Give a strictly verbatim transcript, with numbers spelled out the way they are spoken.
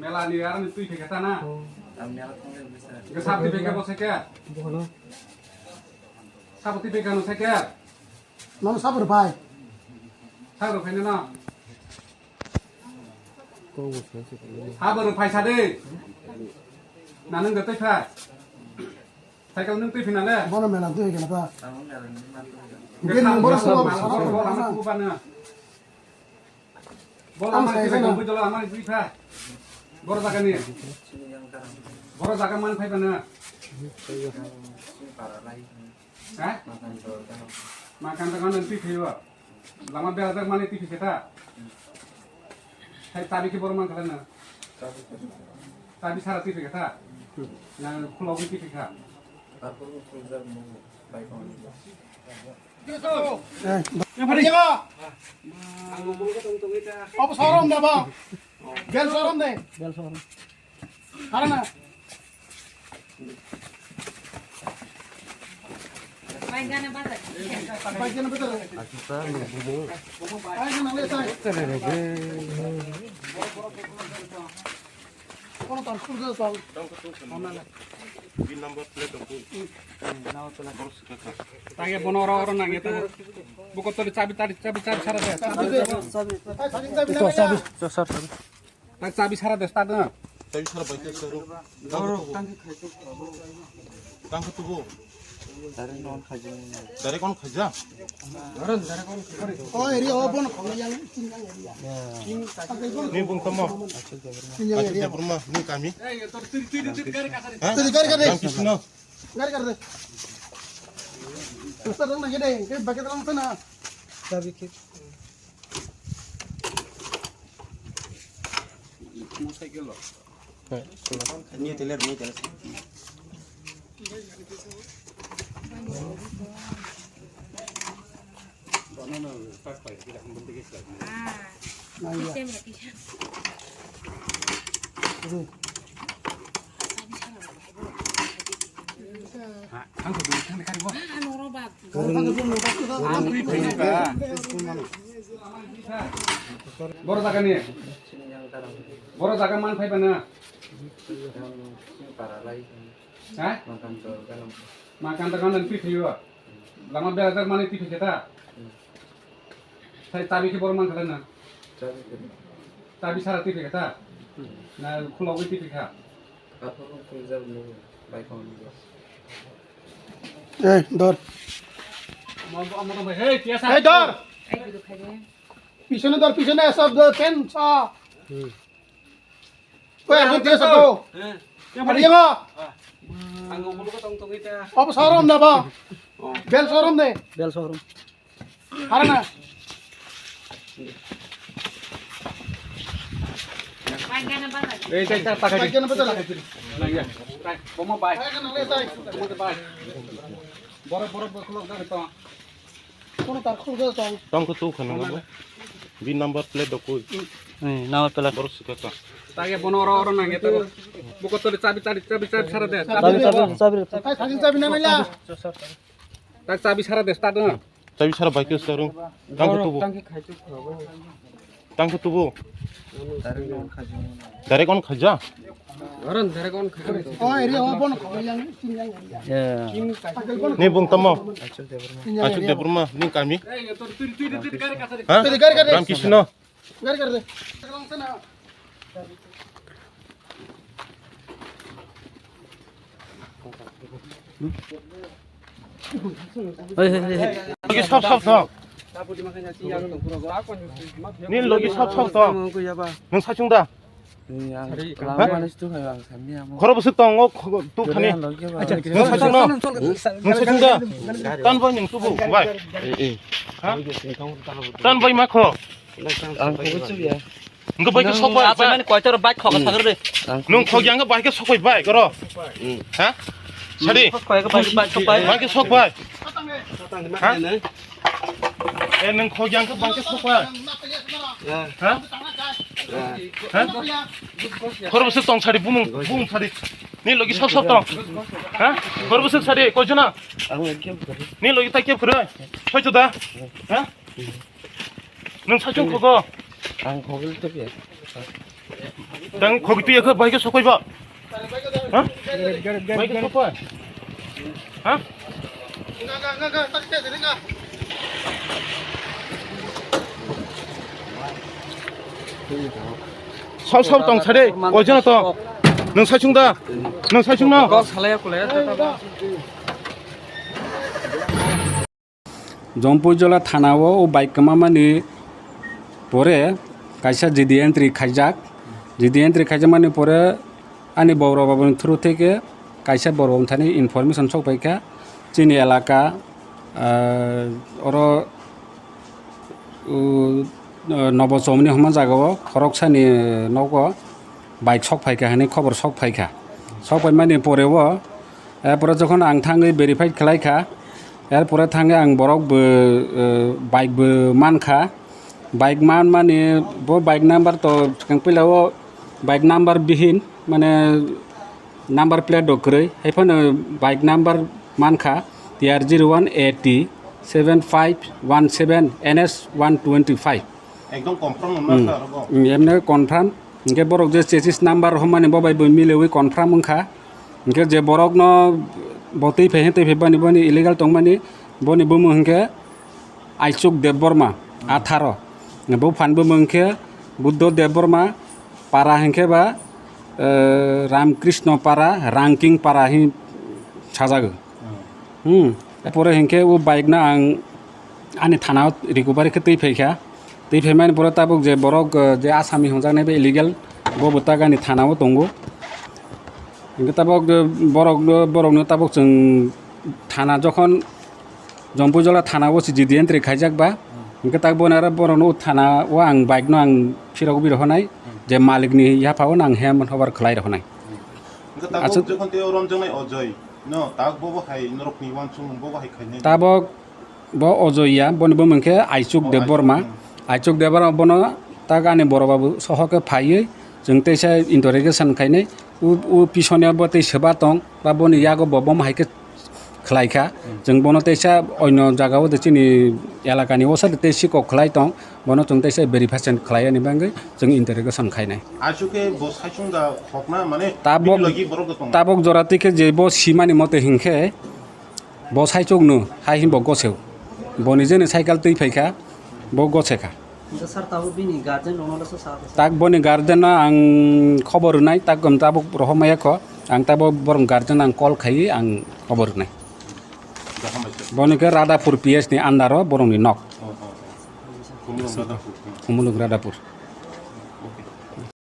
Mela ni arani twi phai khe ta na. Ang mela thang le bisa. Ge sab twi phai khe bo se khe. Bono. Sab twi phai khe no se khe. Nono sab rw phai. Sab rw phai na. Sab rw phai sa de. Na nang de twi phai. Cycle nung twi phina le. Bono mela twi phai khe na ta. Ang mela ni ma twi phai. Ge sab rw phai sa. Bono mela twi phai khe na. Bola amari twi phai, twi phai, amari twi phai. Boro jaga ni. Boro jaga man phai bana. Ha? Makan ta kan twi phai ba. Lama bela jak mani twi phai ta. Hai tabi ki boro man kala na. Tabi sara twi phai ta. Na khulok twi phai kha. Obo showroom de bo. Bel showroom de. Bel showroom. Harana. Baigana bazar. Baigana bazar. Baigana le sai. Kono tan kurga tong. Bin number plate dong pun. Boros kaka. Tage bono oro oro nang eta. Buko tole chabi tari chabi chabi sara de. Chabi de. Chabi. Ai, chabi, chabi, chabi. Chabi. Chabi. Tak chabi sara de start na. Chabi sara bai ke sara. Oro tangki khai tu. Tangki tu bo. Dari non khai jeng. Dari kon khai ja? Oh, area open kho yang ching yang area. Ni bung tamo. Ching yang area. Ni kami. Ha? Tadi gari gari. Yang kisno. Gari gari. Ustad lang lagi deh. Kayak pakai lang sana. Sabi kit. Motorcycle lo. Ni teler, ni teler. Boro jaga ni. Boro jaga man phai bana. Ha? Makan ta kan twi phai ba. Lama bela jak mani twi phai ta. Sai tabi ke boro man khala na. Tabi sara twi phai ta. Na khulok twi phai kha. Ei, dor. Ei, dor. Pisone dor, pisone, sab dor, pen sa. Oi, ang dia sab. Ari mo. Ang ngomong ko tong tong ita. Apa showroom na ba? Bel showroom de. Bel showroom. Harana. Ei, ei, ei, pakai. Pakai na betul. Nah, ya. Bomo bai. Pakai na le tai. Bomo bai. Boro boro boro khulok da to. Kono tar khulok da to. Tong ko tu khana ba. Bin number plate do koi. Eh, number plate. Boro sika ka. Tage bono oro oro nange to. Buko tole chabi chabi chabi chabi sara de. Chabi, chabi, chabi. Ai, thagin chabi na mela. Tak chabi sara de start na. Chabi sara bai ke sarung. Tangko tubu. Tangko tubu. Direct on khaja. Aran direct on khaja. Oh, area open kho yang ching yang area. Yeah. Ni bung tamo. Ching yang Achuk area. Debbarma ni kami. Ha? Gari, gari, gari. Ram Krishna. Gari, gari. Hei, hei, hei, hei. Logi sab sab thang. Ni logi sab sab thang. Nung sachung da? Khoro bwswk tong o tu khani. Nung sachung no? Nung sachung da? Tan bai nung tubu bai. Ha? Tan bai ma kho. Ang khogwi chukya. Hwnkhe bai khe sok bai. Apa mani koitor bike khok thagre de. Nwng khogya hwnkhe bai khe sok bai bai koro. Ha? Sadi. Khogya bike bike sok bai. Bai khe sok bai. Ha? Eh, nwng khogya hwnkhe bai khe sok bai. Ha? Ha? Khoro bwswk tong sadi bumung bumung sadi. Ni logi sok sok tong. Ha? Khoro bwswk sadi koijona. Ni logi ta kep khoro. Soicho da. Ha? Nwng sachung khogo? Ang khogwi tongya. Tang khogwi twi yakha bai khe sokoi ba. Ha? Bai khe sokoi. Ha? Sab sab tong sade, oi jana to. Nang saichung da. Nang saichung na. Kok salaya kulaya jata. Jompuijola thana o, o bike kwmamani pore kaisa G D entry khaijak. G D entry khaijakmani pore ani boro babuni through theke kaisa boro wngthani information sokpaikha chini elaka, ah, oro, uh, Nobo Chomni hwnma jagao khoroksani nogo bike sokphaikha hwnwi khobor sokphaikha. Sokphaimani pore o Erpore jokhon ang thangwi verify khlai kha, erpore thangwi ang borok bo, eh, bike bo man kha. Bike man mani bo bike number to swkang puila o bike number bihin, mane number plate rok kwrwi, hai phano bike number man kha T R zero one A T seven five one seven N S one twenty five. Ekdom confirm wngma Hmm. kha aro bo. Hmm, emne confirm. Hinkhe borok je chassis number hwnmani bo bai bo milewi confirm wngkha. Hinkhe je borokno bo twi phai, twi phai bani, bani illegal tongmani, boni bumung hinkhe Aichuk Debbarma, atharo. Bo phan bumung hinkhe Buddho Debbarma, para hinkhe ba, eh, Ramkrishna para, Ranking para hin sajago. Hmm. Pore hinkhe o bike no ang ani thana o recovery khe twi phaikha. Twi phaimani pore tabuk je borok, eh, je asami hwnjaknai bai illegal, bo bwtak ani thana o tongo. Hinkhe tabuk, eh, borok, borokno tabuk chwng thana jokhon Jompuijola thana o si G D entry khaijak ba, hinkhe tak boni aro borokno thana o ang bike no ang phirogwi rohonai, je malikni yapha o nang hem hobar khlai rohonai. Hinkhe tabuk Aswk jokhon tei o romjaknai Ojoi no, tabuk bo bo hai norokni uansukmung bo bo hai khainai. Tabuk bo Ojoi ya, boni bumung khe Aichuk Oh, Debbarma. Aichuk, hmm. Aichuk Debbarma bono tak ani boro babu soho khe phaiwi chwng teisa interrogation khainai. U, u pisoni bo tei seba tong, ba boni yago bo bom hai khe khlai kha. Hmm. Chwng bono teisa onyo jagao de chini elakani osa de tei sikok khlai tong, bono chwng teisa verification khlai ani bagwi chwng interrogation khainai. Aswk khe bo saichung da hokna, mane Tabok, bini logi borok tong. Tabok jora twi khe je bo simani mote hinkhe, Bo saichukno hai hinbo goseo. Boni jeni cycle twi phaikha, bo gosekha. Hingke sir, tabuk bini guardian rokno le sa sa. Tak boni guardian no ang khobor rwnai, tak gom tabuk rohormaya kho. Ang tabuk borok guardian ang call khaiwi ang khobor rwnai. Boni khe Radhapur P S ni under o borokni nok. Khumulwng Radhapur.